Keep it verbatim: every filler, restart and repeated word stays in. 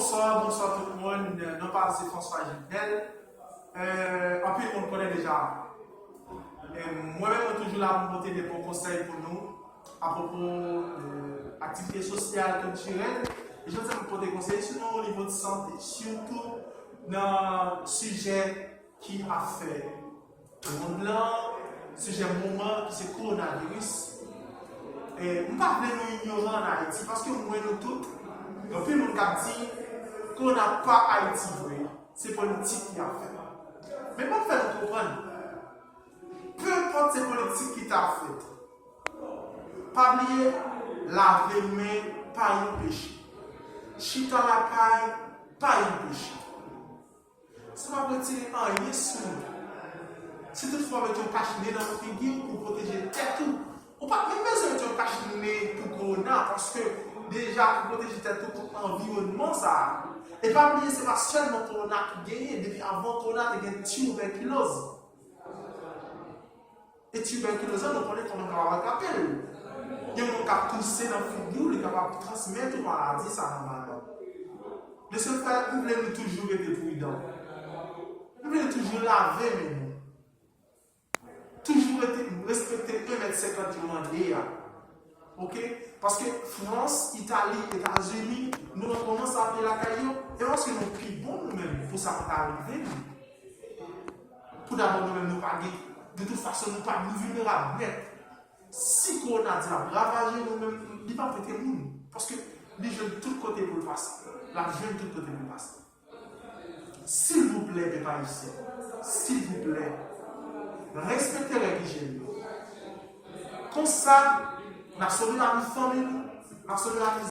Bonswa, bonswa tout moun. Non pa m se François Gilbert. Euh, anpil moun konnen deja. E mwen menm, mwen toujou la pou m pote de bon konsèy pou nou apwopo de aktivite sosyal, kiltirèl. E jan se mwen pote konsèy, sinon o nivo de sante, sitou nan sijè ki afè mond lan, sijè moman ki se kowonaviris. E m pa vle nou inyoran an Ayiti, paske m wè nou tout, gen anpil moun k ap di kowona pa Ayiti vre, se politik ki ap fèt. Men m ap fè nou konprann, pe enpòt se politik ki ta fèt, pa bliye, lave men pa yon peche. Chita lakay pa yon peche. Sa p ap retire anyen sou nou. Si toutfwa w met yon kach ne nan figi w pou pwoteje tèt ou, ou pa t menm bezwen met yon kach ne pou kowona, paske deja pou pwoteje tèt ou kont anviwònman sa a. E pa bliye, se pa sèlman kowona ki genyen, depi avan kowona te gen tibèkiloz. E tibèkiloz la, nou konnen kòman n kapab atrape l. Gen moun k ap touse nan figi w, li kapab transmèt ou maladi sa nòmalman. De ce fait, m vle nou toujou rete pridan. M vle nou toujou lave men nou. Toujou rete, respekte en mèt senkant yo mande a. Oke? Paske Frans, Itali, Etazini, nou nan kòmanse aple lakay yo, e paske nou pi bon nou menm pou sa pa ta rive nou. Pou dabò nou menm nou pa gen, de tout fason nou pa, nou vilnerab nèt. Si kowona di l ap ravaje nou menm, li p ap rete moun. Paske li jwenn tout kote pou l pase. L ap jwenn tout kote pou l pase. Silvouplè, pèp ayisyen, silvouplè, respekte règ ijyèn yo. Konsa, n ap sove lavi fanmi nou, n ap sove lavi